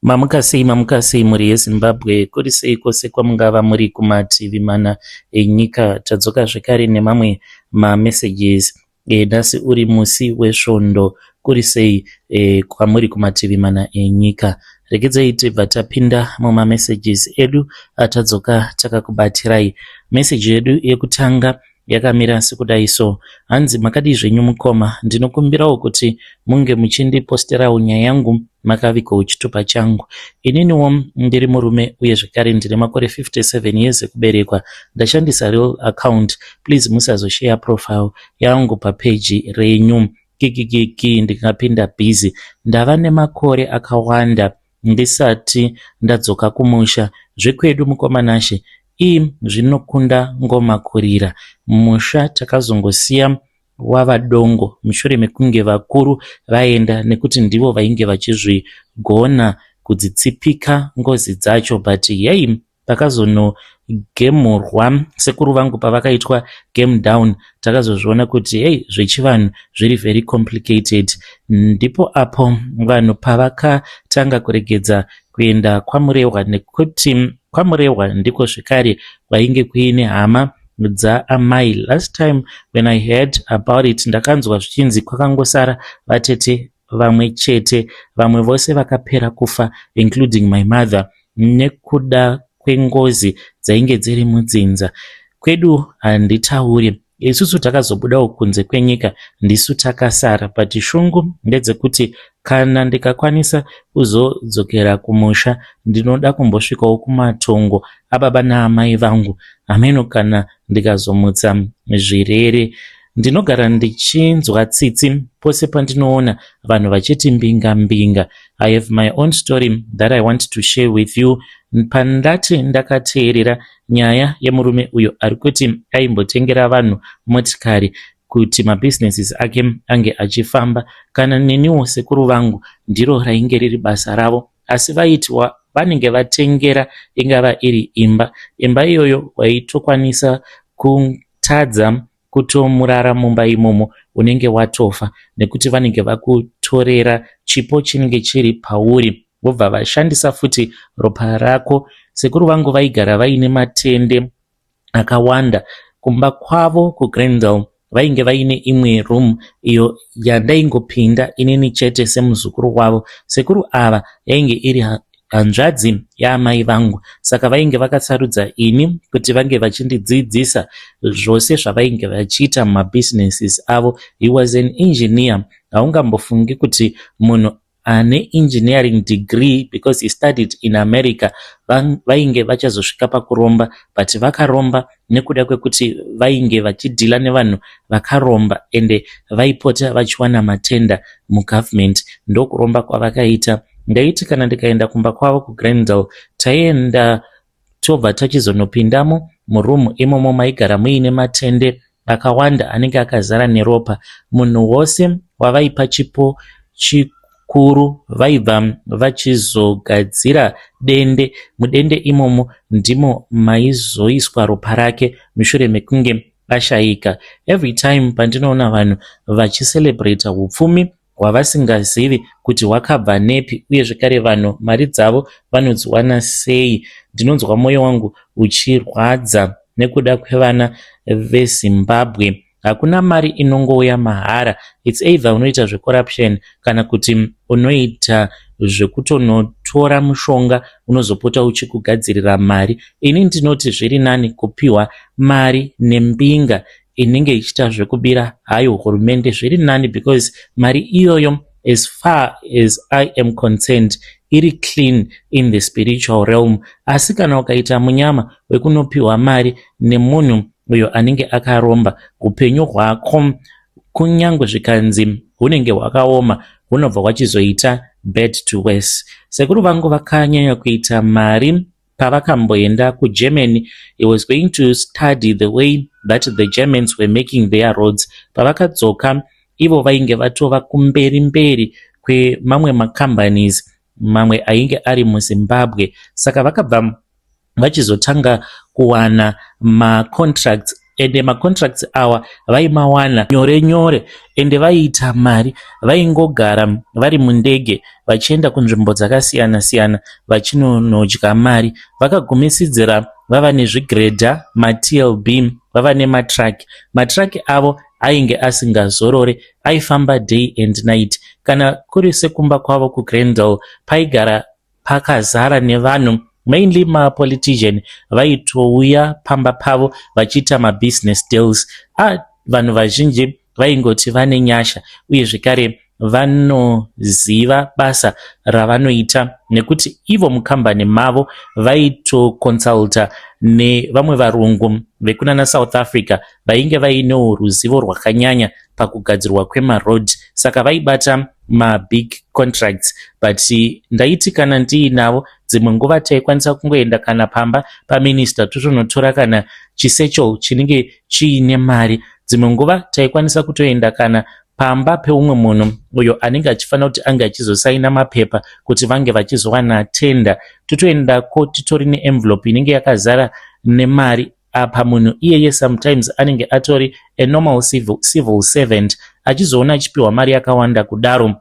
Mamuka sei, mamuka sei mhuri yeZimbabwe, kuri sei kwose kwamungava muri kumativi mana enyika. Tadzoka zvekare nemamwe mamessages. Nhasi uri musi weSvondo, kuri sei kwamuri kumativi mana enyika. Regedzai tibva tapinda mumamessages edu atadzoka takakubatirai. Message yedu yekutanga yakamira sekudai so. Hanzi, "Makadii zvenyu mukoma? Ndinokumbirawo kuti munge muchindiposterawo nyaya yangu makavigawo chitupa changu. Ininiwo ndiri murume uye zvekare ndine makore 57 years ekuberekwa. Ndashandisa real account, please musazosheya profile yangu papeji renyu. Kikikiki, ndingapinda busy. Ndava nemakore akawanda ndisati ndadzoka kumusha. Zvekwedu, mukoma Nashe, ii zvinokunda ngoma kurira. Musha takazongosiya wava dongo mushure mekunge vakuru vaenda, nekuti ndivo vainge vachizvigona kudzitsipika ngozi dzacho. But yei, pakazonogemurwa sekuru vangu, pavakaitwa game down, takazozviona kuti hei, zvechivanhu zviri very complicated. Ndipo apo vanhu pavakatanga kuregedza kuenda kwaMurehwa, nekuti kwaMurehwa ndiko zvekare kwainge kuine hama dzaamai. Last time when I heard about it, ndakanzwa zvichinzi kwakangosara vatete vamwe chete, vamwe vose vakapera kufa, including my mother, nekuda kwengozi dzainge dziri mudzinza. Kwedu handitauri, isusu takazobudawo kunze kwenyika, ndisu takasara. But shungu ndedzekuti kana ndikakwanisa kuzodzokera kumusha, ndinoda kumbosvikawo kumatongo ababa naamai vangu. Hameno kana ndikazomutsa zvirere. Ndinogara ndichinzwa tsitsi pose pandinoona vanhu vachiti mbinga mbinga. I have my own story that I want to share with you. Pandati ndakateerera nyaya yemurume uyo ari kuti aimbotengera vanhu motikari kuti mabhizinesis ake ange achifamba, kana neniwo sekuru vangu ndiro rainge riri basa ravo. Asi vaiti vanenge vatengera, ingava iri imba, imba iyoyo waitokwanisa kutadza kutomurara mumba imomo, unenge watofa, nekuti vanenge vakutorera chipo chinenge chiri pauri, vobva vashandisa futi ropa rako. Sekuru vangu vaigara vaine matende akawanda kumba kwavo kuGrendale. Vainge vaine imwe room iyo yandaingopinda inini chete semuzukuru wavo. Sekuru ava yainge iri hanzvadzi yaamai vangu, saka vainge vakasarudza ini kuti vange vachindidzidzisa zvose zvavainge vachiita mumabhizinesis avo. He was an engineer. Haungambofungi kuti munhu ane engineering degree, because he studied in America, vainge vachazosvika pakuromba. But vakaromba nekuda kwekuti vainge vachidhila nevanhu vakaromba, ende vaipota vachiwana matenda mugovernment. Ndokuromba kwavakaita. Ndaiti kana ndikaenda kumba kwavo kuGrendale, taienda tobva tachizonopindamo murumu imomo maigara muine matende akawanda anenge akazara neropa. Munhu wose wavaipa chipo chikuru, vaibva vachizogadzira dende. Mudende imomo ndimo maizoiswa ropa rake mushure mekunge ashayika. Every time pandinoona vanhu vachicelebrata upfumi hwavasingazivi kuti hwakabva nepi, uye zvekare vanhu mari dzavo vanodziwana sei, ndinonzwa mwoyo wangu uchirwadza nekuda kwevana veZimbabwe. Hakuna mari inongouya mahara. It's either unoita zvecorruption kana kuti unoita zvekutonotora mushonga unozopota uchikugadzirira mari. Ini ndinoti zviri nani kupiwa mari nembinga inenge ichiita zvekubira hayo hurumende. Zviri nani because mari iyoyo, as far as I am concerned, iri clean in the spiritual realm. Asi kana ukaita munyama wekunopiwa mari nemunhu uyo anenge akaromba, upenyu hwako, kunyange zvikanzi hunenge hwakaoma, hunobva hwachizoita bad to worse. Sekuru vangu vakanyanya kuita mari pavakamboenda kuGermany. He was going to study the way that the Germans were making their roads. Pavakadzoka, ivo vainge vatova kumberi mberi kwemamwe macompanies mamwe ainge ari muZimbabwe. Saka vakabva vachizotanga kuwana macontracts. Ende macontracts awa vaimawana nyore nyore, ende vaiita mari. Vaingogara vari mundege vachienda kunzvimbo dzakasiyana siyana vachinonodya mari. Vakagumisidzira vava nezvigredha, maTLB, vava nematruck. Matruck avo ainge asingazorore, aifamba day and night. Kana kuri sekumba kwavo kuGrendale, paigara pakazara nevanhu, mainly mapolitician vaitouya pamba pavo vachiita mabusiness deals. Ah, vanhu vazhinji vaingoti vane nyasha uye zvekare vanoziva basa ravanoita, nekuti ivo mukambani mavo vaitoconsulta nevamwe varungu vekunana South Africa vainge vainewo ruzivo rwakanyanya pakugadzirwa kwemaroad, saka vaibata mabig contracts. But ndaiti kana ndiinavo, dzimwe nguva taikwanisa kungoenda kana pamba paminista totonotora kana chisatchel chinenge chiine mari. Dzimwe nguva taikwanisa kutoenda kana pamba peumwe munhu uyo anenge achifanira kuti ange achizosaina mapepa kuti vange vachizowana tender, totoendako titori neenvelope inenge yakazara nemari. Apa munhu iyeye sometimes anenge atori a normal civil servant, achizoona achipiwa mari yakawanda kudaro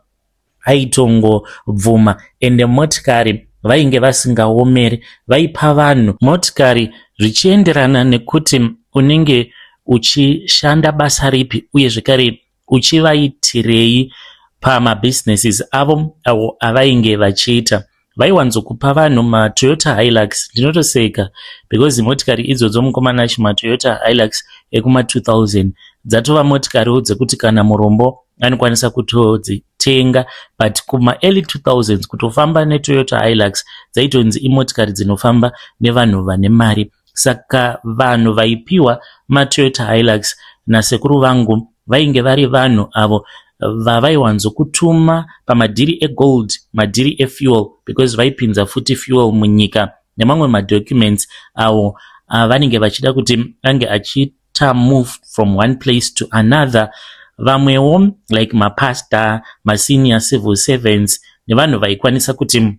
aitongobvuma. Ende motikari vainge vasingaomeri, vaipa vanhu motikari zvichienderana nekuti unenge uchishanda basa ripi uye zvekare uchivaitirei pamabhizinesis avo avo avainge vachiita. Vaiwanzokupa vanhu maToyota Hilux. Ndinotoseka because motikari idzodzo, mukomana achi, maToyota Hilux ekuma2000 dzatova motikariwo dzekuti kana murombo anokwanisa kutodzitenga, but kumaearly 2000s kutofamba neToyota Hilux dzaitonzi imotikari dzinofamba nevanhu vane mari. Saka vanhu vaipiwa maToyota Hilux nasekuru vangu vainge vari vanhu avo vavaiwanzokutuma pamadhiri egold, madhiri efuel, because vaipinza futi fuel munyika, nemamwe madocuments avo avanenge vachida kuti ange achiita move from one place to another. Vamwewo like mapastor, masenior civil servants nevanhu vaikwanisa kuti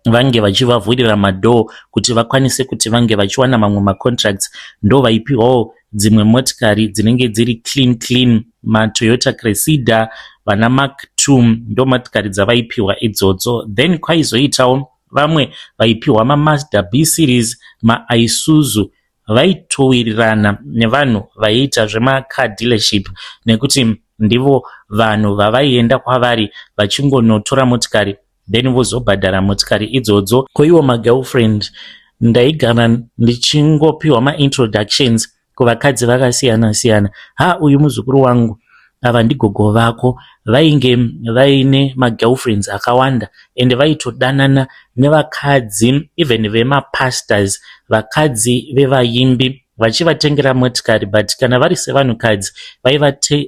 vange vachivavhurira madoor kuti vakwanise kuti vange vachiwana mamwe macontracts, ndo vaipiwawo dzimwe motikari dzinenge dziri clean clean, maToyota Cressida, vana Mark 2, ndo motikari dzavaipiwa idzodzo. Then kwaizoitawo vamwe vaipiwa maMazda B series, maIsuzu. Vaitowirirana nevanhu vaiita zvemacar dealership nekuti ndivo vanhu vavaienda kwavari vachingonotora motikari, then vozobhadhara motikari idzodzo. Koiwo magirlfriend, ndaigara ndichingopiwa maintroductions kuvakadzi vakasiyana siyana. Ha, uyu muzukuru wangu, ava ndigogo vako. Vainge vaine magirlfriends akawanda, ende vaitodanana nevakadzi even vemapastors, vakadzi vevaimbi, vachivatengera motikari. But kana vari sevanhukadzi,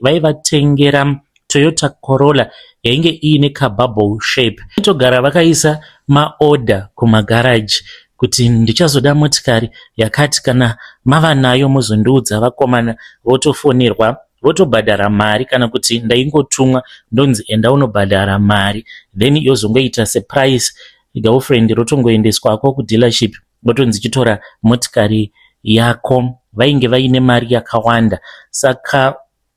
vaivatengera Toyota Corolla yainge iine kabubble shape. Vaitogara vakaisa maorder kumagaraji kuti ndichazoda motikari yakati, kana mava nayo muzondiudza. Vakomana votofonerwa, votobhadhara mari, kana kuti ndaingotumwa ndonzi enda unobhadhara mari, then yozongoita surprise, girlfriend rotongoendeswako kudealership, votonzi chitora motikari yako. Vainge vaine mari yakawanda. Saka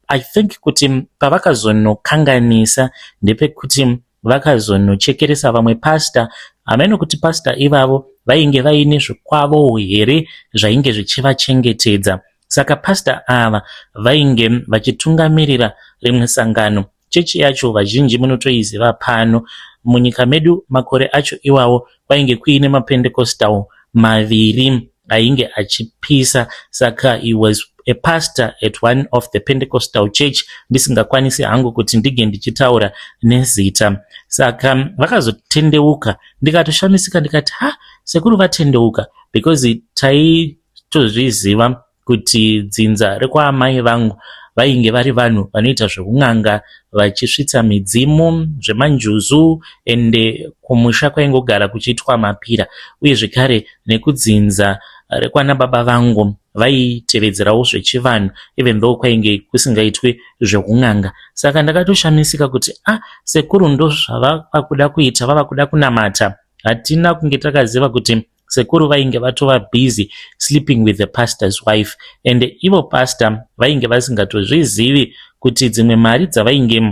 I think kuti pavakazonokanganisa ndepekuti vakazonochekeresa vamwe pasta. Hameno kuti pasta ivavo vainge vaine zvikwavo here zvainge zvichivachengetedza. Saka pasta ava vainge vachitungamirira rimwe sangano. Chechi yacho vazhinji munotoiziva pano munyika medu. Makore acho iwawo kwainge kuine mapendecostal maviri ainge achipisa, saka he was a pastor at one of the Pentecostal church, ndisingakwanisi hangu kuti ndinge ndichitaura nezita. Saka vakazotendeuka. Ndikatoshamisika ndikati, ha, sekuru vatendeuka, because taitozviziva kuti dzinza rekwaamai vangu vainge vari vanhu vanoita zveun'anga, vachisvitsa midzimu, zvemanjuzu, ende kumusha kwaingogara kuchiitwa mapira. Uye zvekare nekudzinza rekwana baba vangu vaitevedzerawo zvechivanhu, even though kwainge kusingaitwi zveun'anga. Saka ndakatoshamisika kuti, a ah, sekuru ndozvavava kuda kuita, vava kuda kunamata. Hatina kunge takaziva kuti Sekuru vainge vatova busy sleeping with the pastor's wife and ivo pastor vainge vasingatozvizivi kuti dzimwe mari dzavainge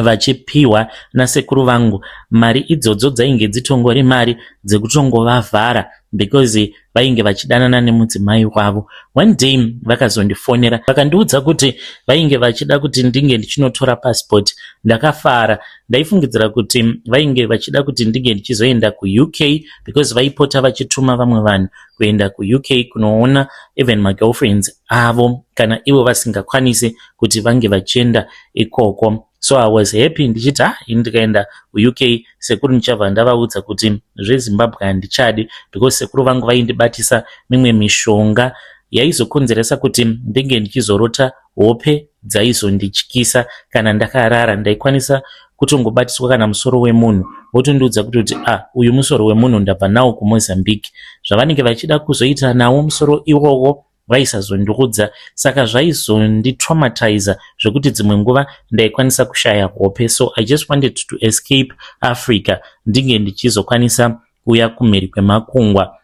vachipiwa nasekuru vangu, mari idzodzo dzainge dzitongori mari dzekutongovavhara because vainge vachidanana nemudzimai wavo. One day vakazondifonera vakandiudza kuti vainge vachida kuti ndinge ndichinotora passport. Ndakafara, ndaifungidzira kuti vainge vachida kuti ndinge ndichizoenda kuUK because vaipota vachituma vamwe vanhu kuenda kuUK kunoona even magirlfriends avo kana ivo vasingakwanisi kuti vange vachienda ikoko. So I was happy ndichiti, ha, ini ndikaenda kuUK sekuru ndichabva ndavaudza kuti zveZimbabwe handichadi, because sekuru vangu vaindibatisa mimwe mishonga yaizokonzeresa kuti ndinge ndichizorota hope dzaizondityisa kana ndakarara. Ndaikwanisa kutongobatiswa kana musoro wemunhu, votondiudza kuti, ah, uyu musoro wemunhu ndabva nawo kuMozambique. Zvavanenge vachida kuzoita nawo musoro iwowo vaisazondiudza, saka zvaizonditraumatiza zvekuti dzimwe nguva ndaikwanisa kushaya hope. So I just wanted to escape Africa, ndinge ndichizokwanisa kuuya kumhiri kwemakungwa.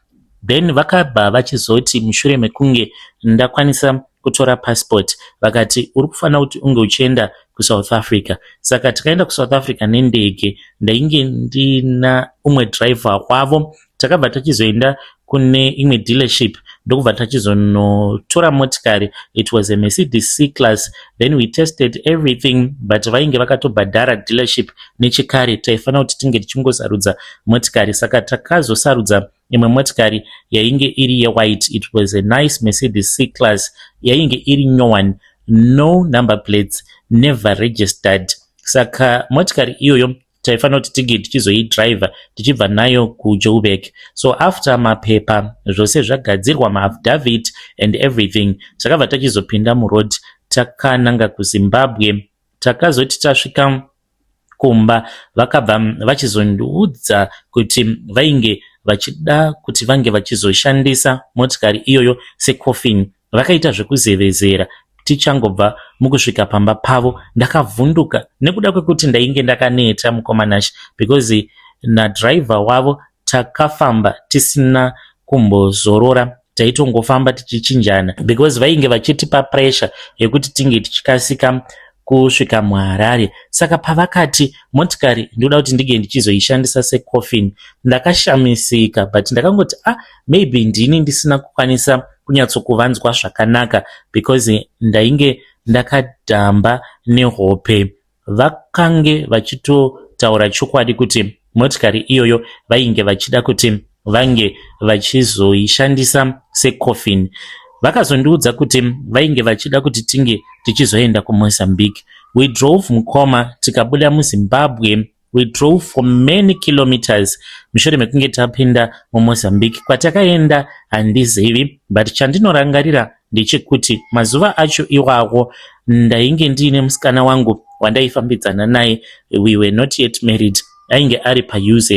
Then vakabva vachizoti mushure mekunge ndakwanisa kutora passport, vakati uri kufanira kuti unge uchienda kuSouth Africa. Saka tikaenda kuSouth Africa nendege. Ndainge ndina umwe driver wavo. Takabva tachizoenda kune imwe dealership, ndokubva tachizonotora motikari. It was a Mercedes C Class. Then we tested everything, but vainge vakatobhadhara dealership nechekare. Taifanira kuti tinge tichingosarudza motikari, saka takazosarudza imwe motikari yainge iri yewhite. It was a nice Mercedes C Class yainge iri nyowani, no number plates, never registered. Saka motikari iyoyo taifanira kuti tinge tichizoidhiraivha tichibva nayo kuJoburg. So after mapepa zvose zvagadzirwa, maaffidavit and everything, takabva tachizopinda muroad takananga kuZimbabwe. Takazoti tasvika kumba, vakabva vachizondiudza kuti vainge vachida kuti vange vachizoshandisa motikari iyoyo secoffin. Vakaita zvekuzevezera tichangobva mukusvika pamba pavo. Ndakavhunduka nekuda kwekuti ndainge ndakaneta, mukoma Nash, because nadhiraivha wavo takafamba tisina kumbozorora. Taitongofamba tichichinjana because vainge vachitipa pressure yekuti tinge tichikasika kusvika muHarare. Saka pavakati motikari ndoda kuti ndinge ndichizoishandisa secoffin, ndakashamisika, but ndakangoti, ah, maybe ndini ndisina kukwanisa kunyatsokuvanzwa zvakanaka because ndainge ndakadhamba nehope. Vakange vachitotaura chokwadi kuti motikari iyoyo vainge vachida kuti vange vachizoishandisa secoffin. Vakazondiudza kuti vainge vachida kuti tinge tichizoenda kuMozambique. We drove, mukoma, tikabuda muZimbabwe. We drove for many kilometers. Mushure mekunge tapinda muMozambique, kwatakaenda handizivi, but chandinorangarira ndechekuti mazuva acho iwawo ndainge ndiine musikana wangu wandaifambidzana naye. We were not yet married. Ainge ari paUZ,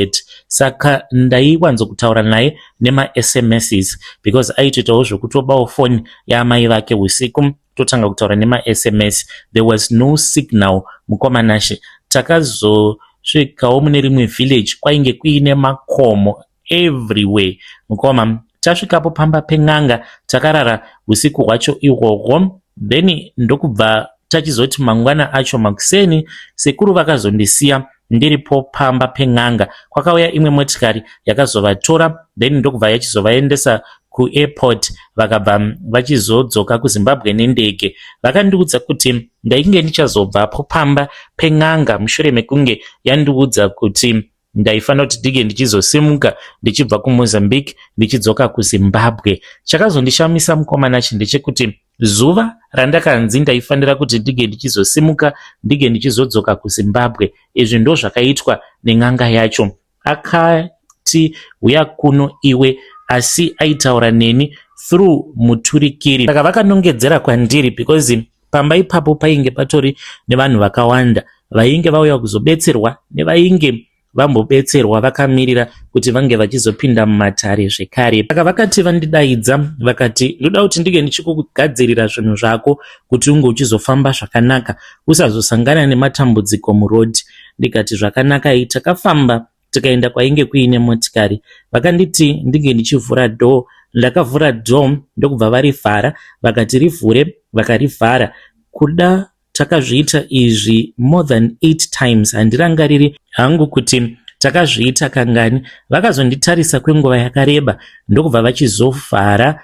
saka ndaiwanzokutaura naye nemaSMSs because aitoitawo zvokutobawo foni yaamai vake usiku, totanga kutaura nemaSMS. There was no signal, mukoma Nashe. Takazosvikawo mune rimwe village kwainge kuine makomo everywhere, mukoma. Tasvikapo pamba pen'anga, takarara usiku hwacho ihwohwo, then ndokubva tachizoti mangwana acho makuseni sekuru vakazondisiya ndiripo pamba pen'anga. Kwakauya imwe motikari yakazovatora, then ndokubva yachizovaendesa kuairport, vakabva vachizodzoka kuZimbabwe nendege. Vakandiudza kuti ndainge ndichazobvapo pamba pen'anga mushure mekunge yandiudza kuti ndaifanira kuti ndinge ndichizosimuka ndichibva kuMozambique ndichidzoka kuZimbabwe. Chakazondishamisa, mukoma Nashi, ndechekuti zuva randakanzi ndaifanira kuti ndinge ndichizosimuka ndinge ndichizodzoka kuZimbabwe, izvi ndo zvakaitwa nen'anga yacho. Akati, "Uya kuno iwe," asi aitaura neni through muturikiri. Saka vakanongedzera kwandiri because pamba ipapo painge patori nevanhu vakawanda vainge vauya kuzobetserwa nevainge vambobetserwa, vakamirira kuti vange vachizopinda mumatare zvekare. Saka vakati vandidaidza, vakati, "Ndoda kuti ndinge ndichikugadzirira zvinhu zvako kuti unge uchizofamba zvakanaka, usazosangana nematambudziko muroad." Ndikati, "Zvakanakai." Takafamba. tikaenda kwainge kuine motikari. Vakanditi ndinge ndichivhura door. Ndakavhura door ndokubva varivhara, vakati rivhure vakarivhara. Kuda takazviita izvi more than 8 times, handirangariri hangu kuti takazviita kangani. Vakazonditarisa kwenguva yakareba ndokubva vachizovhara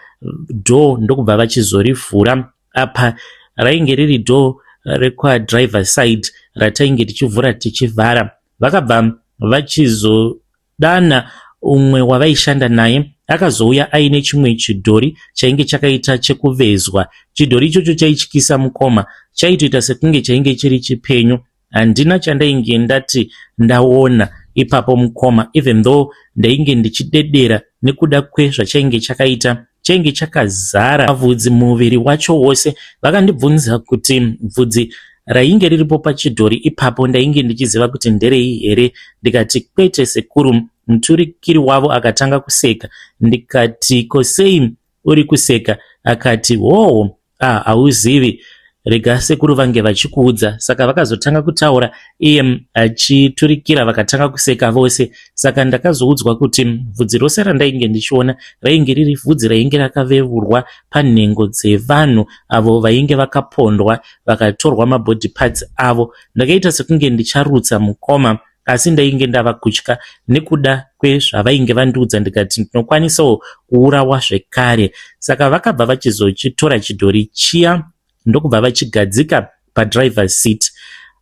door ndokubva vachizorivhura. Apa rainge riri door rekwadriver side ratainge tichivhura tichivhara. Vakabva vachizodana umwe wavaishanda naye, akazouya aine chimwe chidhori chainge chakaita chekuvezwa. Chidhori ichocho chaityisa mukoma, chaitoita sekunge chainge chiri chipenyu. Handina chandainge ndati ndaona ipapo mukoma, even though ndainge ndichidedera nekuda kwezvachainge chakaita. Chainge chakazara mavhudzi muviri wacho wose. Vakandibvunza kuti bvudzi rainge riripo pachidhori ipapo ndainge ndichiziva kuti nderei here, ndikati kwete sekuru. Muturikiri wavo akatanga kuseka, ndikati ko sei uri kuseka? Akati hoo, ah, hauzivi, rega sekuru vange vachikuudza. Saka vakazotanga kutaura iye achiturikira, vakatanga kuseka vose. Saka ndakazoudzwa kuti bvudzi rose randainge ndichiona rainge riri vhudzi rainge rakaveurwa panhengo dzevanhu avo vainge vakapondwa vakatorwa mabody parts avo. Ndakaita sekunge ndicharutsa mukoma, asi ndainge ndava kutya nekuda kwezvavainge vandiudza, ndikati ndinokwanisawo kuurawa zvekare. Saka vakabva vachizochitora chidhori chiya ndokubva vachigadzika padriver seat.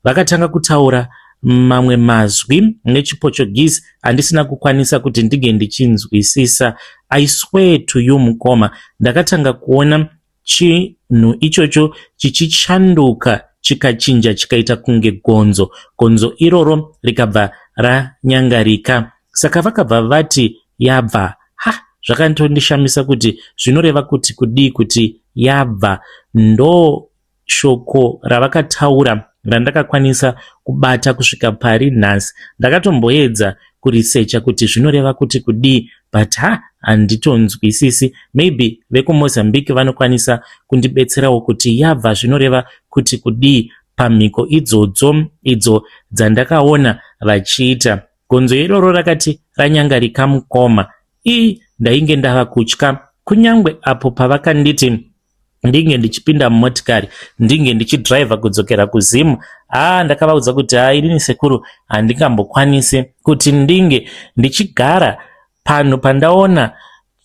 Vakatanga kutaura mamwe mazwi nechiPortuguese andisina kukwanisa kuti ndinge ndichinzwisisa. I swear to you mukoma, ndakatanga kuona chinhu ichocho chichichanduka chikachinja chikaita kunge gonzo. Gonzo iroro rikabva ranyangarika. Saka vakabva vati yabva. Ha, zvakatondishamisa kuti zvinoreva kuti kudii kuti yabva. Ndo shoko ravakataura randakakwanisa kubata kusvika pari nhasi. Ndakatomboedza kurisecha kuti zvinoreva kuti kudii, but ha, handitonzwisisi. Maybe vekuMozambique vanokwanisa kundibetserawo kuti yabva zvinoreva kuti kudii pamhiko idzodzo idzo dzandakaona vachiita. Gonzo iroro rakati ranyangarika mukoma, ii ndainge ndava kutya, kunyangwe apo pavakanditi ndinge ndichipinda mumotikari ndinge ndichidhiraivha kudzokera kuZimu. Haa, ndakavaudza kuti haa, inini sekuru handingambokwanisi kuti ndinge ndichigara panhu pandaona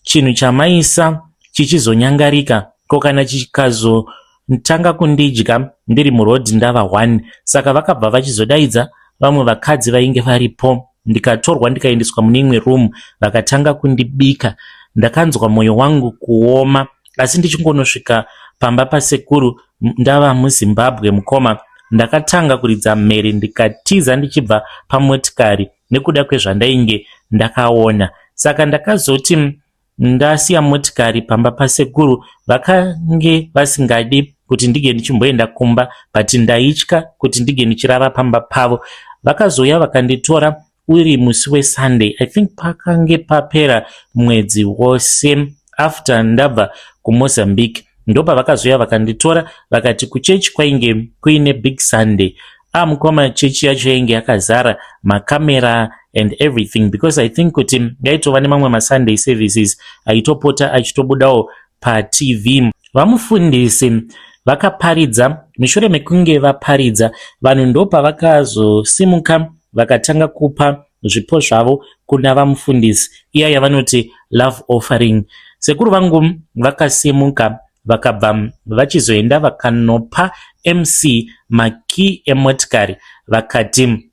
chinhu chamaisa chichizonyangarika. Ko kana chikazotanga kundidya ndiri murodhi ndava 1? Saka vakabva vachizodaidza vamwe vakadzi vainge varipo, ndikatorwa ndikaendeswa mune imwe room, vakatanga kundibika. Ndakanzwa mwoyo wangu kuoma, asi ndichingonosvika pamba pasekuru ndava muZimbabwe mukoma, ndakatanga kuridza mhere ndikatiza ndichibva pamotikari nekuda kwezvandainge ndakaona. Saka ndakazoti ndasiya motikari pamba pasekuru, vakange vasingadi kuti ndinge ndichimboenda kumba, but ndaitya kuti ndinge ndichirara pamba pavo. Vakazouya vakanditora uri musi weSunday, I think pakange papera mwedzi wose after ndabva kuMozambique, ndopavakazouya vakanditora. Vakati kuchechi kwainge kuine big Sunday. Ah mukoma, chechi yacho yainge yakazara makamera and everything, because I think kuti yaitova nemamwe maSunday services aitopota achitobudawo paTV. Vamufundisi vakaparidza. Mushure mekunge vaparidza, vanhu ndopavakazosimuka vakatanga kupa zvipo zvavo kuna vamufundisi, iya yavanoti love offering. Sekuru vangu vakasimuka vakabva vachizoenda vakanopa MC makey emotikari, vakati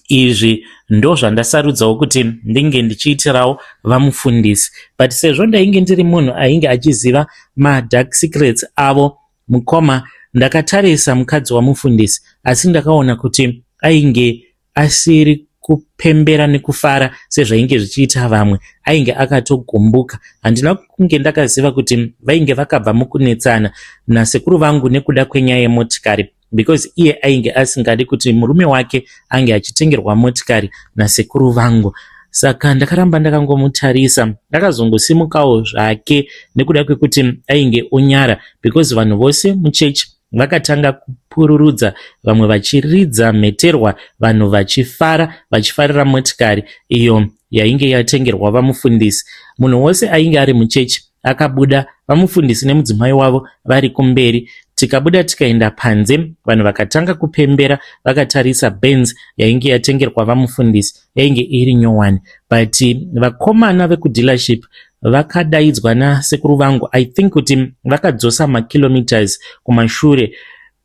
izvi ndo zvandasarudzawo kuti ndinge ndichiitirawo vamufundisi. But sezvo ndainge ndiri munhu ainge achiziva madark secrets avo mukoma, ndakatarisa mukadzi wamufundisi, asi ndakaona kuti ainge asiri kupembera nekufara sezvainge zvichiita vamwe, ainge akatogumbuka. Handina kunge ndakaziva kuti vainge vakabva mukunetsana nasekuru vangu nekuda kwenyaya yemotikari, because iye ainge asingadi kuti murume wake ange achitengerwa motikari nasekuru vangu. Saka ndakaramba ndakangomutarisa. Akazongosimukawo zvake nekuda kwekuti ainge onyara, because vanhu vose muchechi Vakatanga kupururudza vamwe vachiridza mheterwa vanhu vachifara vachifarira motikari iyo yainge yatengerwa vamufundisi. Munhu wose ainge ari muchechi akabuda vamufundisi nemudzimai wavo vari kumberi. Tikabuda tikaenda panze vanhu vakatanga kupembera vakatarisa Benz yainge yatengerwa vamufundisi yainge iri nyowani but vakomana vekudealership vakadaidzwa nasekuru vangu. I think kuti vakadzosa makilometers kumashure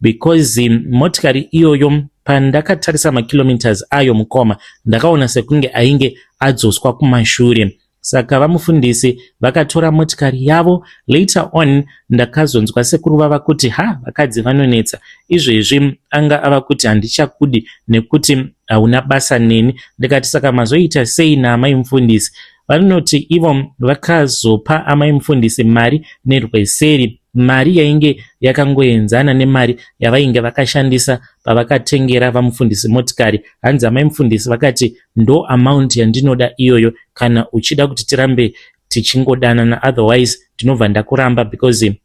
because motikari iyoyo pandakatarisa makilometers ayo mukoma ndakaona sekunge ainge adzoswa kumashure. Saka vamufundisi vakatora motikari yavo. Later on ndakazonzwa sekuru vava kuti ha, vakadzi vanonetsa. Izvezvi anga ava kuti handichakudi nekuti hauna basa neni. Ndikati saka mazoita sei naamai mufundisi? Vanoti ivo vakazopa amai mufundisi mari nerweseri, mari yainge yakangoenzana nemari yavainge vakashandisa pavakatengera vamufundisi motikari. Hanzi amai mufundisi vakati ndo amount yandinoda iyoyo kana uchida kuti tirambe tichingodanana, otherwise ndinobva ndakuramba because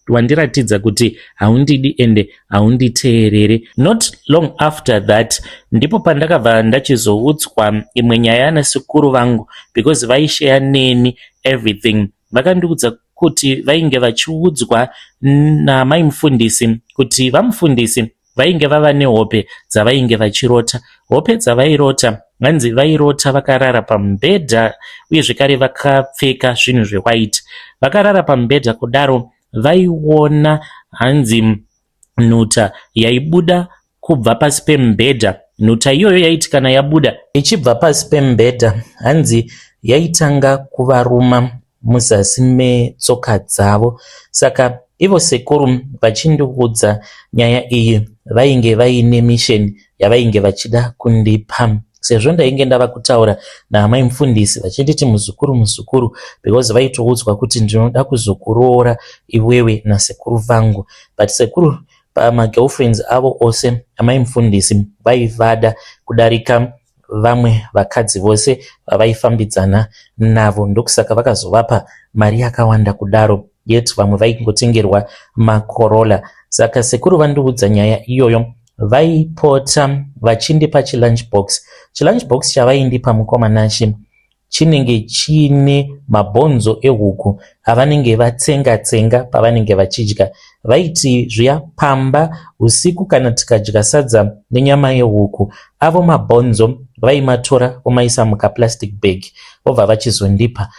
wandiratidza kuti haundidi ende haunditeerere. Not long after that ndipo pandakabva ndachizoudzwa imwe nyaya nasekuru vangu because vaisheya neni everything. Vakandiudza kuti vainge vachiudzwa namai mufundisi kuti vamufundisi vainge vava nehope dzavainge vachirota. Hope dzavairota, hanzi vairota vakarara pamubhedha uye zvekare vakapfeka zvinhu zvewhite. Vakarara pamubhedha kudaro vaiona hanzi nhuta yaibuda kubva pasi pemubhedha. Nhuta iyoyo yaiti kana yabuda ichibva pasi pemubhedha, hanzi yaitanga kuvaruma muzasi metsoka dzavo. Saka ivo sekuru vachindiudza nyaya iyi vainge vaine mission yavainge vachida kundipa sezvo ndainge ndava kutaura naamai mufundisi vachinditi muzukuru muzukuru because vaitoudzwa kuti ndinoda kuzokuroora iwewe nasekuru vangu. But sekuru pamagirlfriends avo ose amai mufundisi vaivada kudarika vamwe vakadzi vose vavaifambidzana navo, ndokusaka vakazovapa mari yakawanda kudaro, yet vamwe vaingotengerwa maCorolla. Saka sekuru vandiudza nyaya iyoyo vaipota vachindipa chilunch box. Chilunch box chavaindipa mukoma Nashe chinenge chiine mabhonzo ehuku avanenge vatsenga tsenga pavanenge vachidya. Vaiti zviya pamba usiku kana tikadya sadza nenyama yehuku, avo mabhonzo vaimatora vomaisa mukaplastic bag vobva vachizondipa.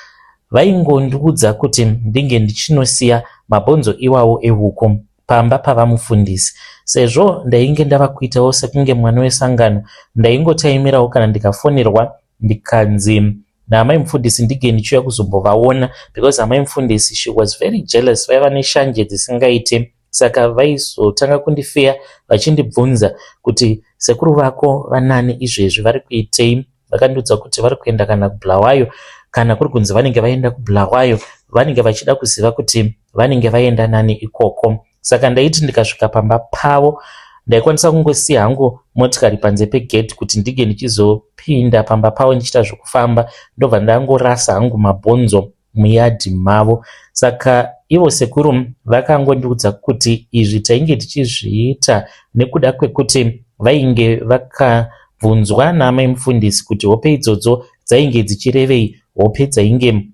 Vaingondiudza kuti ndinge ndichinosiya mabhonzo iwawo ehuku pamba pavamufundisi. Sezvo ndainge ndava kuitawo sekunge mwana wesangano, ndaingotaimirawo kana ndikafonerwa ndikanzi naamai mufundisi ndige ndichiuya kuzombovaona because amai mufundisi, she was very jealous, vaiva neshanje dzisingaite. Saka vaizotanga kundifeya vachindibvunza kuti sekuru vako vanani izvezvi, vari kuitei? Vakandiudza kuti vari kuenda kana kuBulawayo. Kana kuri kunzi vanenge vaenda kuBulawayo, vanenge vachida kuziva kuti vanenge vaenda nani ikoko. Saka ndaiti ndikasvika pamba pavo ndaikwanisa kungosiya hangu motikari panze pegate kuti ndige ndichizopinda pamba pavo ndichiita zvekufamba, ndobva ndangorasa hangu mabhonzo muyadhi mavo. Saka ivo sekuru vakangondiudza kuti izvi tainge tichizviita nekuda kwekuti vainge vakabvunzwa naamai mufundisi kuti hope idzodzo dzainge dzichirevei, hope dzainge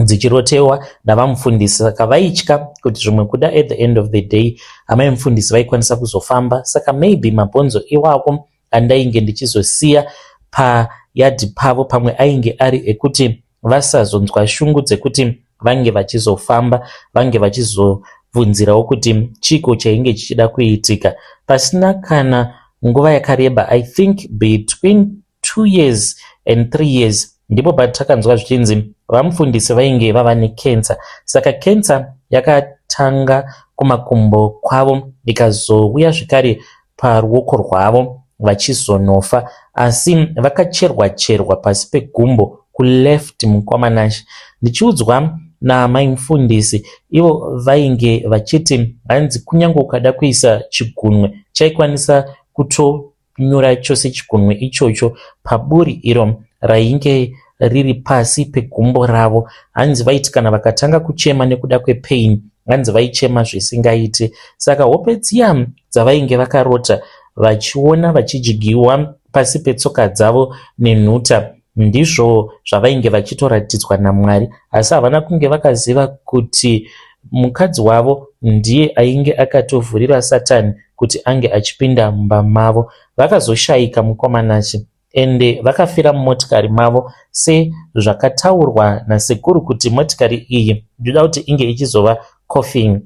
dzichirotewa navamufundisi. Saka vaitya kuti zvimwe kuda at the end of the day amai mufundisi vaikwanisa kuzofamba, saka maybe mabhonzo iwako andainge ndichizosiya payadhi pavo pamwe ainge ari ekuti vasazonzwa shungu dzekuti vange vachizofamba, vange vachizobvunzirawo kuti chiko chainge chichida kuitika. Pasina kana nguva yakareba, I think between 2 years and 3 years, ndipo patakanzwa zvichinzi vamufundisi vainge vava nekensa. Saka kensa yakatanga kumakumbo kwavo ikazouya zvekare paruoko rwavo vachizonofa, asi vakacherwa cherwa pasi pegumbo kuleft. Mukoma Nashe, ndichiudzwa naamai mufundisi, ivo vainge vachiti hanzi kunyange ukada kuisa chigunwe chaikwanisa kutonyura chose chigunwe ichocho paburi iro rainge riri pasi pegumbo ravo. Hanzi vaiti kana vakatanga kuchema nekuda kwepain, Hanzi vaichema zvisingaite. Saka hope dziya dzavainge vakarota vachiona vachidyiwa pasi petsoka dzavo nenhuta ndizvo zvavainge vachitoratidzwa naMwari asi havana kunge vakaziva kuti mukadzi wavo ndiye ainge akatovhurira Satani kuti ange achipinda mumba mavo. Vakazoshaika mukoma Nashe ende vakafira mumotikari mavo sezvakataurwa nasekuru kuti motikari iyi ndoda kuti inge ichizova coffin.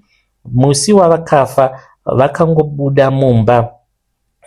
Musi wavakafa vakangobuda mumba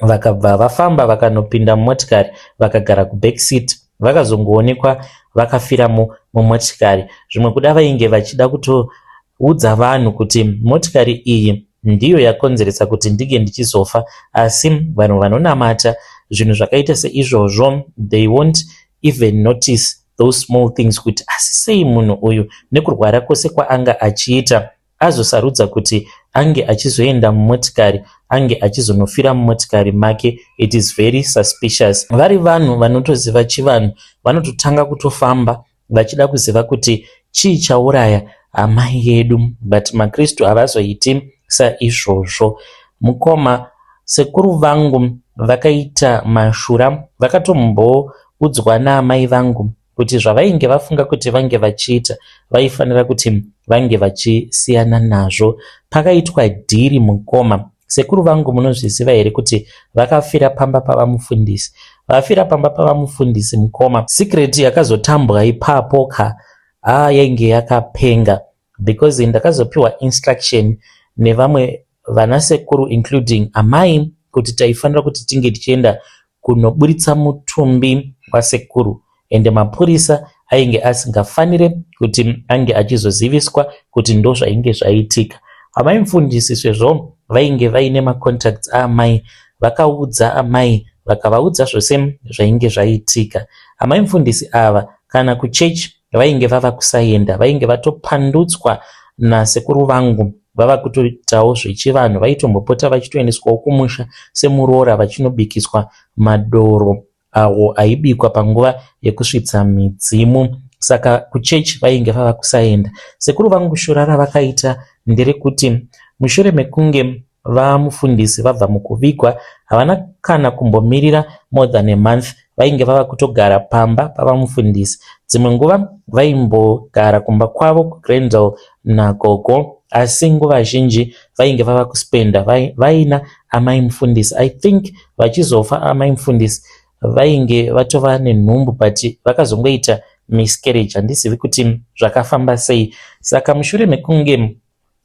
vakabva vafamba vakanopinda mumotikari vakagara kuback seat vakazongoonekwa vakafiramo mumotikari. Zvimwe kuda vainge vachida kutoudza vanhu kuti motikari iyi ndiyo yakonzeresa kuti ndinge ndichizofa asi vanhu vanonamata zvinhu zvakaita seizvozvo they won't even notice those small things kuti asi sei munhu uyu nekurwara kwose kwaanga achiita azosarudza kuti ange achizoenda mumotikari ange achizonofira mumotikari make. It is very suspicious. Vari vanhu vanotoziva chivanhu vanototanga kutofamba vachida kuziva kuti chii chauraya amai yedu but makristu havazoiti saizvozvo. Mukoma sekuru vangu vakaita mashura vakatomboudzwa naamai vangu kuti zvavainge vafunga kuti vange vachiita vaifanira kuti vange vachisiyana nazvo. Pakaitwa dhiri mukoma. Sekuru vangu munozviziva here kuti vakafira pamba pavamufundisi? Vafira pamba pavamufundisi mukoma. Secret yakazotambwa ipapo ka haa yainge yakapenga because ndakazopiwa instruction nevamwe vanasekuru including amai kuti taifanira kuti tinge tichienda kunoburitsa mutumbi wasekuru ende mapurisa ainge asingafanire kuti ange achizoziviswa kuti ndozvainge zvaitika. Amai mufundisi sezvo vainge vaine macontacts aamai vakaudza amai vakavaudza zvose zvainge zvaitika. Amai mufundisi ava kana kuchechi vainge vava kusaenda vainge vatopandutswa nasekuru vangu vava kutoitawo zvechivanhu vaitombopota vachitoendeswawo kumusha semuroora vachinobikiswa madoro awo aibikwa panguva yekusvitsa midzimu saka kuchechi vainge vava kusaenda. Sekuru vangu shura ravakaita nderekuti mushure mekunge vamufundisi vabva mukuvigwa havana kana kumbomirira more than a month vainge vava kutogara pamba pavamufundisi. Dzimwe nguva vaimbogara kumba kwavo kuGrendale nagogo asi nguva zhinji vainge vava kuspenda vaina amai mufundisi. I think vachizofa amai mufundisi vainge vatova nenhumbu but vakazongoita miscarriage handizivi kuti zvakafamba sei. Saka mushure mekunge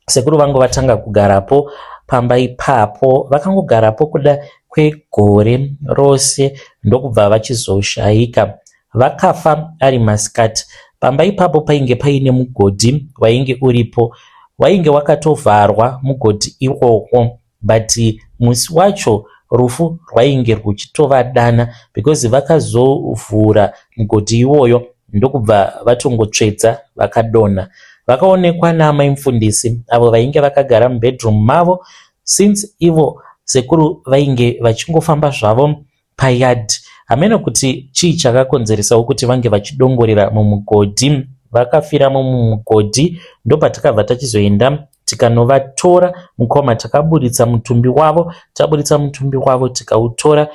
sekuru vangu vatanga kugarapo pamba ipapo vakangogarapo kuda kwegore rose ndokubva vachizoshaika. Vakafa ari masikati. Pamba ipapo painge paine mugodhi wainge uripo. Wainge wakatovharwa mugodhi iwowo but musi wacho rufu rwainge rwuchitovadana because vakazovhura mugodhi iwoyo ndokubva vatongotsvedza vakadonha. Vakaonekwa naamai mufundisi avo vainge vakagara mubedroom mavo since ivo sekuru vainge vachingofamba zvavo payard. Hameno kuti chii chakakonzeresawo kuti vange vachidongorera mumugodhi. Vakafiramo mumugodhi ndopatakabva tachizoenda tikanovatora mukoma takaburitsa mutumbi wavo. Taburitsa mutumbi wavo tikautora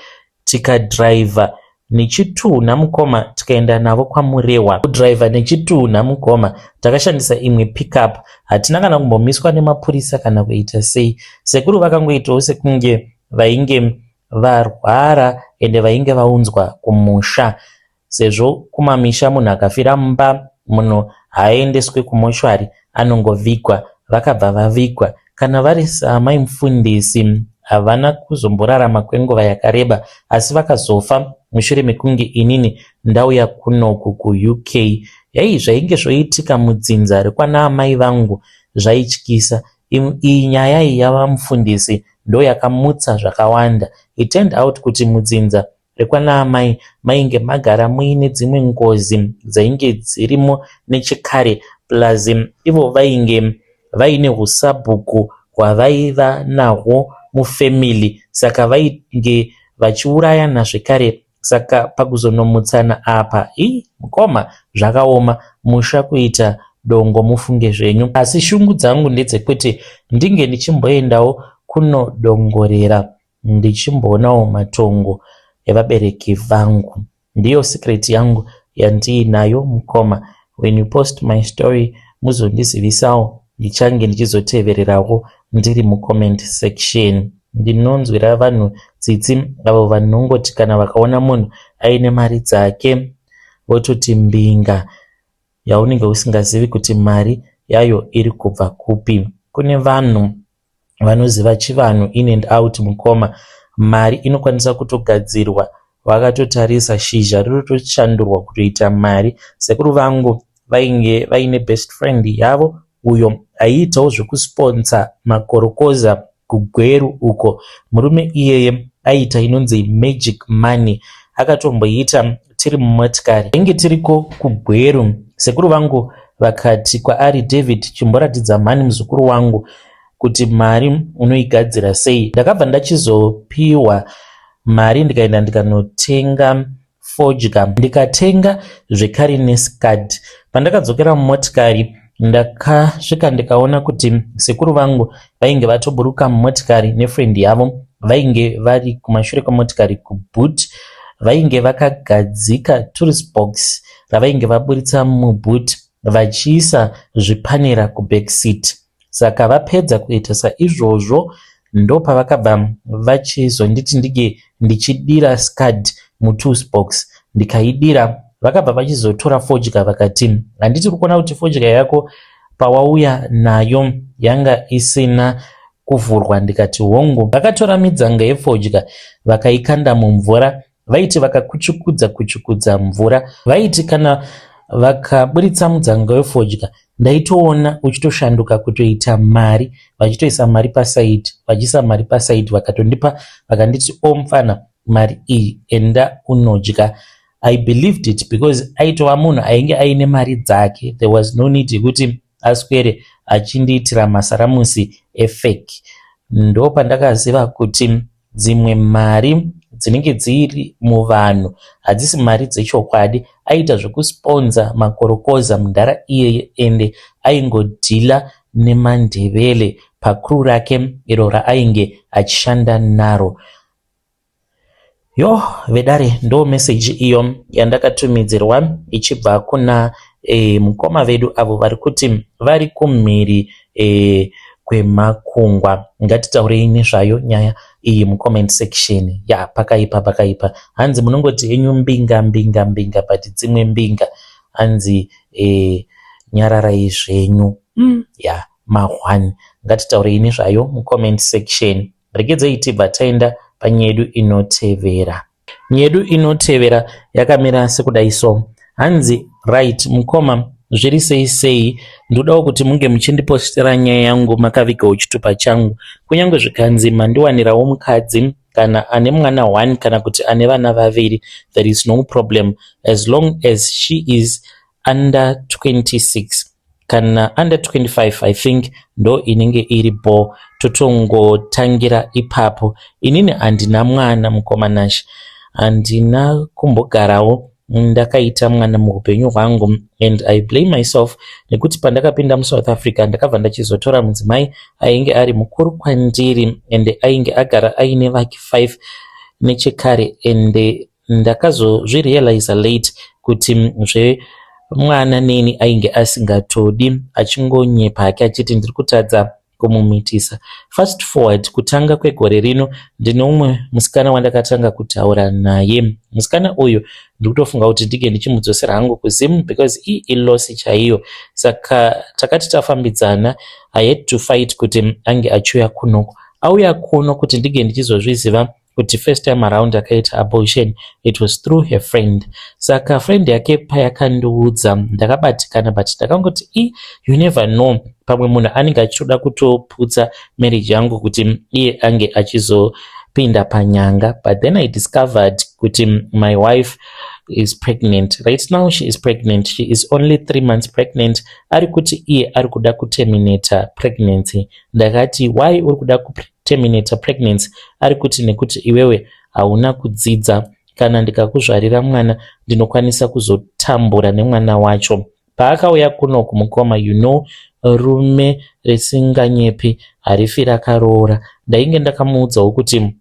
tikadhiraivha nechitunha mukoma tikaenda navo kwaMurehwa. Kudhiraivha nechitunha mukoma takashandisa imwe pickup. Hatina kana kumbomiswa nemapurisa kana kuita sei. Sekuru vakangoitawo sekunge vainge varwara ende vainge vaunzwa kumusha sezvo kumamisha munhu akafira mumba munhu haaendeswe kumochwari anongovigwa. Vakabva vavigwa. Kana vari saamai mufundisi havana kuzomborarama kwenguva yakareba asi vakazofa mushure mekunge inini ndauya kunoku kuUK. Hei zvainge zvoitika mudzinza rekwanaamai vangu zvaityisa. Iyi nyaya iyi yavamufundisi ndoyakamutsa zvakawanda. It turned out kuti mudzinza rekwanaamai mainge magara muine dzimwe ngozi dzainge dzirimo nechekare plus ivo vainge vaine husabhuku hwavaiva nahwo mufamily saka vainge vachiurayana zvekare saka pakuzonomutsana apa ii mukoma zvakaoma musha kuita dongo mufunge zvenyu. Asi shungu dzangu ndedzekuti ndinge ndichimboendawo kunodongorera ndichimboonawo matongo evabereki vangu. Ndiyo secret yangu yandiinayo mukoma. When you post my story muzondizivisawo ndichange ndichizotevererawo ndiri mucomment section. Ndinonzwira vanhu tsitsi avo vanongoti kana vakaona munhu aine mari dzake vototi mbinga yaunenge usingazivi kuti mari yayo iri kubva kupi. Kune vanhu vanoziva chivanhu in and out mukoma. Mari inokwanisa kutogadzirwa vakatotarisa shizha rinotoshandurwa kutoita mari. Sekuru vangu vainge vaine best friend yavo uyo aiitawo zvekusponsa makorokoza kuGweru uko. Murume iyeye aiita inonzi magic money akatomboita tiri mumotikari. Tainge tiriko kuGweru sekuru vangu vakati kwaari David chimboratidza mhani muzukuru wangu kuti mari unoigadzira sei. Ndakabva ndachizopiwa mari ndikaenda ndikanotenga fodya ndikatenga zvekare nescud. Pandakadzokera mumotikari ndakasvika ndikaona kuti sekuru vangu vainge vatoburuka mumotikari nefriend yavo vainge vari kumashure kwemotikari kuboot vainge vakagadzika tourist box ravainge vaburitsa muboot vachiisa zvipanera kuback seat. Saka vapedza kuita saizvozvo ndopavakabva vachizonditi ndinge ndichidira scud mutools box ndikaidira. Vakabva vachizotora fodya vakati handiti uri kuona kuti fodya yako pawauya nayo yanga isina kuvhurwa ndikati hongu. Vakatora midzanga yefodya vakaikanda mumvura vaiti vakakuchukudza kuchukudza mvura vaiti kana vakaburitsa mudzanga wefodya ndaitoona uchitoshanduka kutoita mari vachitoisa mari pasaidi vachiisa mari pasaidi vakatondipa vakanditi o mufana mari iyi enda unodya. I believed it because aitova munhu ainge aine mari dzake. There was no need yekuti aswere achindiitira masaramusi efake. Ndopandakaziva kuti dzimwe mari dzinenge dziri muvanhu hadzisi mari dzechokwadi. Aiita zvekusponza makorokoza mudhara iyeye ende aingodhila nemandevele pacrew rake iro raainge achishanda naro. Yo vedare ndo meseji iyo yandakatumidzirwa ichibva kuna e, mukoma vedu avo vari kuti vari kumhiri e, kwemakungwa. Ngatitaurei nezvayo nyaya iyi mucomment section. Ya pakaipa pakaipa. Hanzi munongoti henyu mbinga mbinga mbinga but dzimwe mbinga hanzi e, nyararai zvenyu. Ya mahwani. Ngatitaurei nezvayo mucomment section. Regedzei tibva taenda panyedu inotevera. Nyedu inotevera yakamira sekudai so. Hanzi right mukoma zviri sei sei ndodawo kuti munge muchindipostera nyaya yangu makavigawo chitupa changu kunyange zvikanzi mandiwanirawo mukadzi kana ane mwana one kana kuti ane vana vaviri there is no problem as long as she is under 26 kana under 25 I think ndo inenge iri bho totongotangira ipapo. Inini handina mwana mukoma Nashe handina kumbogarawo ndakaita mwana muupenyu hwangu and I blame myself nekuti pandakapinda muSouth Africa ndakabva ndachizotora mudzimai ainge ari mukuru kwandiri and ainge agara aine vake 5 nechekare and ndakazozvirealiza late kuti zvemwana neni ainge asingatodi achingonyepa hake achiti ndiri kutadza kumumitisa. Fast forward kutanga kwegore rino ndine umwe musikana wandakatanga kutaura naye. Musikana uyu ndikutofunga kuti ndinge ndichimudzosera hangu kuZim because ii ilosi chaiyo. Saka takati tafambidzana I had to fight kuti ange achiuya kuno. Auya kuno kuti ndinge ndichizozviziva kuti first time around akaita abortion it was through her friend. Saka friend yake payakandiudza ndakabatikana but ndakangoti i you never know pamwe munhu anenge achitoda kutoputsa marriage yangu kuti iye ange achizopinda panyanga. But then I discovered kuti my wife is pregnant. Right now she is pregnant. She is only 3 months pregnant. Ari kuti iye ari kuda kuterminata pregnancy. Ndakati why uri kuda kuterminata pregnancy? Ari kuti nekuti iwewe hauna kudzidza. Kana ndikakuzvarira mwana ndinokwanisa kuzotambura nemwana wacho. Paakauya kuno kumukoma, you know, rume risinganyepi harifi rakaroora. Ndainge ndakamuudzawo kuti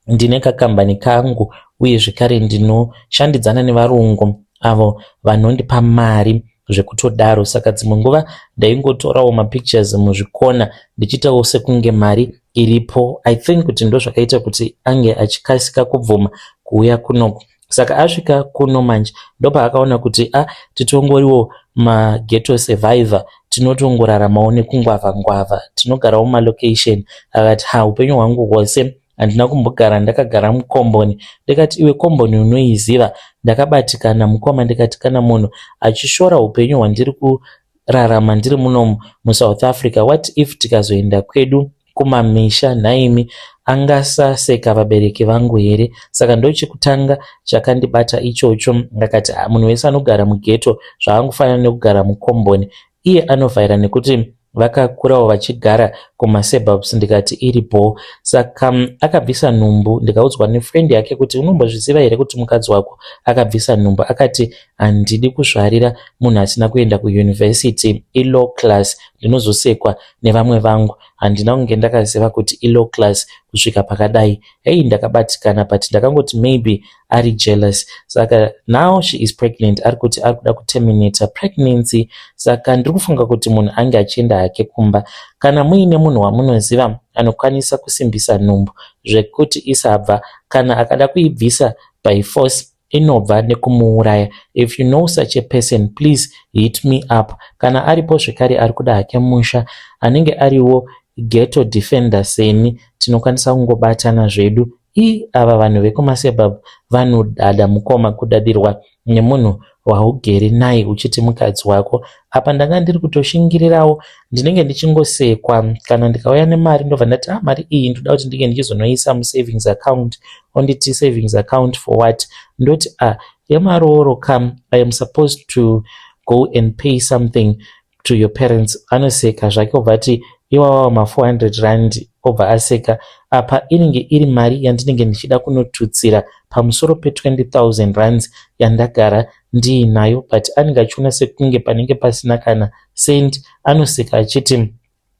ndine kakambani kangu uye zvekare ndinoshandidzana nevarungu avo vanondipa mari zvekutodaro. Saka dzimwe nguva ndaingotorawo mapictures muzvikona ndichiitawo sekunge mari iripo. I think kuti ndozvakaita kuti ange achikasika kubvuma kuuya kunoku. Saka asvika kuno manje, ndopaakaona kuti a titongoriwo maghetto survivor, tinotongoraramawo nekungwavha ngwavha, tinogarawo mumalocation. Akati, "Ha, upenyu hwangu hwose handina kumbogara ndakagara mukomboni." Ndikati, "Iwe, komboni unoiziva?" Ndakabatikana, mukoma. Ndikati, kana munhu achishora upenyu hwandiri kurarama ndiri munomu muSouth Africa, what if tikazoenda kwedu kumamisha nhaimi? Angasaseka vabereki vangu here? Saka ndochekutanga chakandibata ichocho. Ndakati munhu wese anogara mughetto zvaangofanana nekugara mukomboni. Iye anovhaira nekuti vakakurawo vachigara kumasuburbs. Ndikati iripo. Saka akabvisa nhumbu. Ndikaudzwa nefriend yake kuti, "Unombozviziva here kuti mukadzi wako akabvisa nhumbu?" Akati, "Handidi kuzvarira munhu asina kuenda kuyunivhesity, ilow class, ndinozosekwa nevamwe vangu." Handina kunge ndakaziva kuti ilow class kusvika pakadai. Hei, ndakabatikana, but ndakangoti maybe ari jealous. Saka now she is pregnant. Ari kuti ari kuda kuterminata pregnancy. Saka ndiri kufunga kuti munhu ange achienda hake kumba. Kana muine munhu wamunoziva anokwanisa kusimbisa nhumbu zvekuti isabva, kana akada kuibvisa by force inobva nekumuuraya, if you know such a person, please hit me up. Kana aripo zvekare ari kuda hake musha, anenge ariwo ghetto defender seni, tinokwanisa kungobatana zvedu. I ava vanhu vekumasuburb vanodada, mukoma. Kudadirwa nemunhu waugere naye uchiti mukadzi wako. Apa ndanga ndiri kutoshingirirawo, ndinenge ndichingosekwa. Kana ndikauya nemari, ndobva ndati, "Ah, mari iyi ndoda kuti ndinge ndichizonoisa musavings account." Onditi, "Savings account for what?" Ndoti, "Ah, yemarooro come, I am supposed to go and pay something to your parents." Anoseka zvake, obva ati, "Iwawawo ma400 rand?" Obva aseka. Apa inenge iri mari yandinenge ndichida kunotutsira pamusoro pe20 000 rands yandagara ndiinayo, but anenge achiona sekunge panenge pasina kana cent. Anoseka achiti,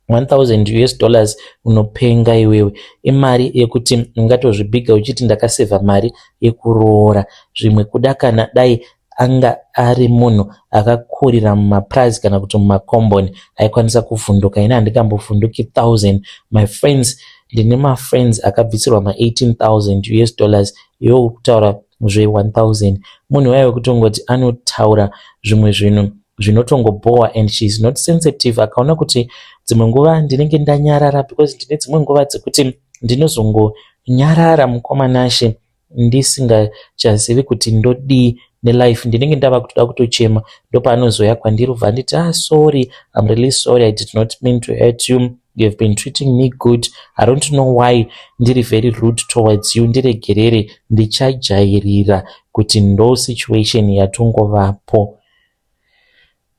"1000 US dollars? Unopenga iwewe, imari yekuti ungatozvibhiga uchiti ndakasevha mari yekuroora." Zvimwe kuda kana dai anga ari munhu akakurira mumapurazi kana kuti mumakomboni, aikwanisa kuvhunduka. Ini handingambovhunduki 1000. My friends, ndine mafriends akabvisirwa ma18 000 US dollars, iwe kutaura zve1000. Munhu waive kutongoti anotaura zvimwe zvinhu zvinotongobhowa, and she is not sensitive. Akaona kuti dzimwe nguva ndinenge ndanyarara, because ndine dzimwe nguva dzekuti ndinozongonyarara, mukoma Nashe, ndisingachazivi kuti ndodii nelife, ndinenge ndava kutoda kutochema. Ndopaanozoya kwandiri, ubva anditi, "Ah, sorry, I'm really sorry, I did not mean to hurt you. You have been treating me good. I don't know why ndiri very rude towards you. Ndiregerere, ndichajairira kuti ndo situation yatongovapo."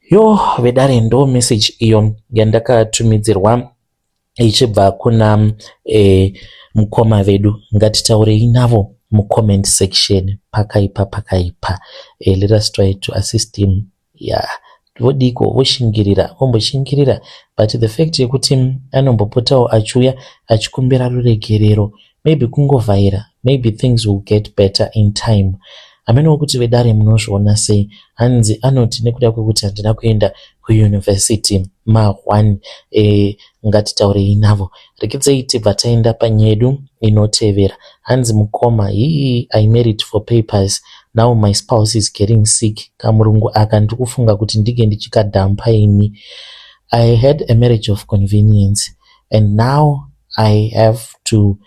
Yo, vedare, ndo message iyo yandakatumidzirwa ichibva kuna mukoma vedu. Ngatitaurei navo mucomment section. Pakaipa, pakaipa. Let us try to assist him. Yeah, vodiko voshingirira, vomboshingirira, but the fact yekuti anombopotawo achiuya achikumbira ruregerero, maybe kungovhaira, maybe things will get better in time. Hamenowo kuti vedare munozviona sei. Hanzi anoti nekuda kwekuti handina kuenda kuyunivhesiti, ma1. Ngatitaurei navo. Rekedzei tibva taenda panyedu inotevera. Hanzi, "Mukoma, hii, I married for papers. Now my spouse is getting sick. Kamurungu aka ndiri kufunga kuti ndinge ndichikadhampa ini. I had a marriage of convenience and now I have to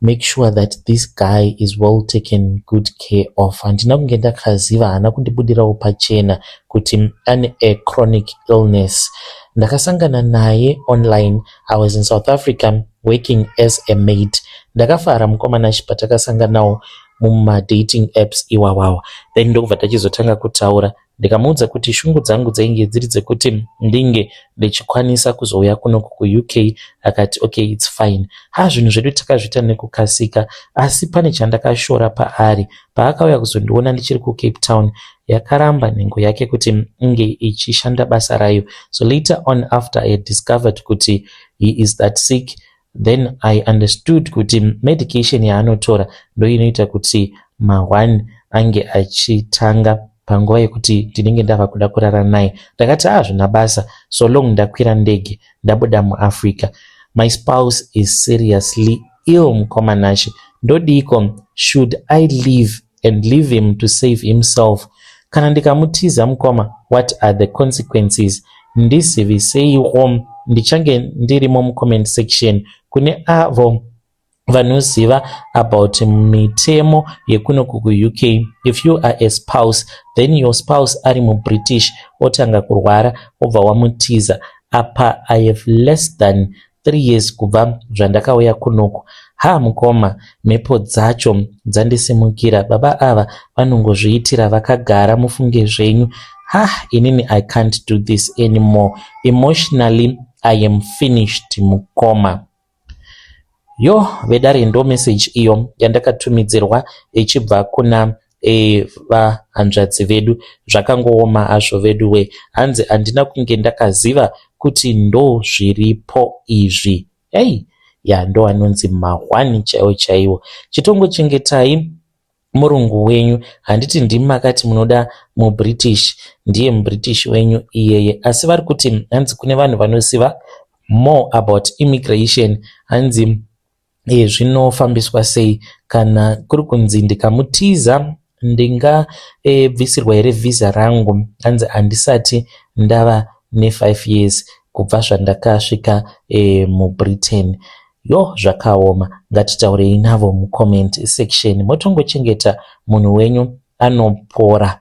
make sure that this guy is well taken good care of. Handina kunge ndakaziva, haana kundibudirawo pachena kuti ane a chronic illness. Ndakasangana naye online. I was in South Africa working as a maid. Ndakafara, mukoma Nashe, patakasanganawo mumadating apps iwawawa. Then ndokubva tachizotanga kutaura. Ndikamuudza kuti shungu dzangu dzainge dziri dzekuti ndinge ndichikwanisa kuzouya kuno kuUK. Akati, 'Okay, it's fine.' Ha, zvinhu zvedu takazviita nekukasika, asi pane chandakashora paari. Paakauya kuzondiona ndichiri kuCape Town, Yakaramba nhengo yake kuti inge ichishanda basa rayo. So later on, after I had discovered kuti he is that sick, then I understood kuti medication yaanotora ndoinoita kuti ma1 ange achitanga panguva yekuti ndinenge ndava kuda kurara naye. Ndakati, "Ah, basa, so long ndakwira ndege ndabuda muAfrica." My spouse is seriously ill, mukoma Nashe. Ndodiko? Should I leave and leave him to save himself? Kana ndikamutiza, mukoma, what are the consequences? Ndiziviseiwo, ndichange ndirimo mucomment section. Kune avo vanoziva about mitemo yekuno kuUK, if you are a spouse, then your spouse ari muBritish, otanga kurwara, obva wamutiza. Apa I have less than 3 years kubva zvandakauya kunoku. Ha, mukoma, mhepo dzacho dzandisimukira. Baba ava vanongozviitira vakagara, mufunge zvenyu. Ha, inini I can't do this anymore. Emotionally I am finished, mukoma. Yo, vedare, ndo meseji iyo yandakatumidzirwa ichibva kuna vahanzvadzi vedu. Zvakangooma hazvo vedu we. Hanzi, "Handina kunge ndakaziva kuti ndo zviripo izvi." Ei ya, ndo anonzi mahwani chaiwo chaiwo. Chitongochengetai murungu wenyu. Handiti ndimi makati munoda muBritish? Ndiye muBritish wenyu iyeye. Asi vari kuti, hanzi kune vanhu vanoziva more about immigration, hanzi zvinofambiswa sei kana kuri kunzi ndikamutiza, ndingabvisirwa here vhisa rangu? Hanzi handisati ndava ne5 years kubva zvandakasvika muBritain. Yo, zvakaoma. Ngatitaurei navo mucomment section. Motongochengeta munhu wenyu, anopora.